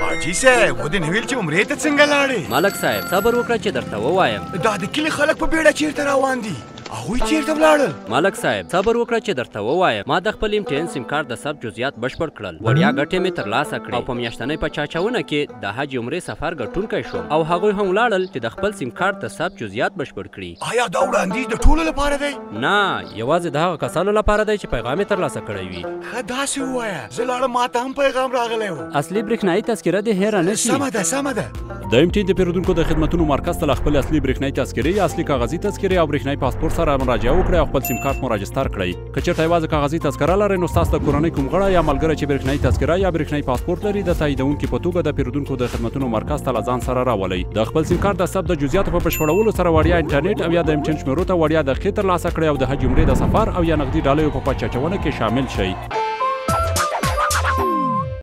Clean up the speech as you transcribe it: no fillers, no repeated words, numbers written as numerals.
حاجي صاحب، ودې نه ویل چې عمرې ته څنګه لاړې؟ ملک صاحب، صبر وکړه چې درته ووایم. دا د کلي خلک په بیړه چیرته روان دي؟ هغوی چیرته ولاړل؟ ملک صاحب، صبر وکړه چې درته ووایم. ما د خپل ام ټي ان سیم کارت د ثبت جزئیات بشپړ کړل، وړیا ګټې مې ترلاسه کړې او په میاشتنۍ په چاچونه کې د حج عمرې سفر ګټونکی شوم، او هغوی هم ولاړل چې د خپل سیم کارت د ثبت جزئیات بشپړ کړي. آیا دا وړاندیز د ټولو لپاره دی؟ نه، یوازې د هغه کسانو لپاره دی چې پیغام یې ترلاسه کړی وي. ښه، داسې ووایه. زه لاړم، ما ته هم پیغام راغلی و. اصلي برېښنايي تذکره دې هېره نه شي. سمه ده، سمه ده. د ام ټي ان د پیرودونکو د خدمتونو مرکز ته له خپلې اصلي برېښنايي تذکرې یا اصلي کاغذي تذکرې او برېښنايي پاسپورت سره مراجعه وکړئ او خپل سیم کارت مو راجستر کړئ. که چېرته یوازې کاغذي تذکره لرئ، نو ستاسو د کورنۍ کوم غړی یا ملګری چې برېښنايي تذکره یا برېښنايي پاسپورت لري، د تاییدونکي په توګه د پیرودونکو د خدمتونو مرکز ته له ځان سره راولئ. د خپل سیم کارت د ثبت د جزئیاتو په بشپړولو سره وړیا انټرنیټ او یا د ام ټي ان شمېرو ته وړیا دقیقې ترلاسه کړئ او د حج عمرې د سفر او یا نغدي ډالیو په پچ اچونه کې شامل شئ.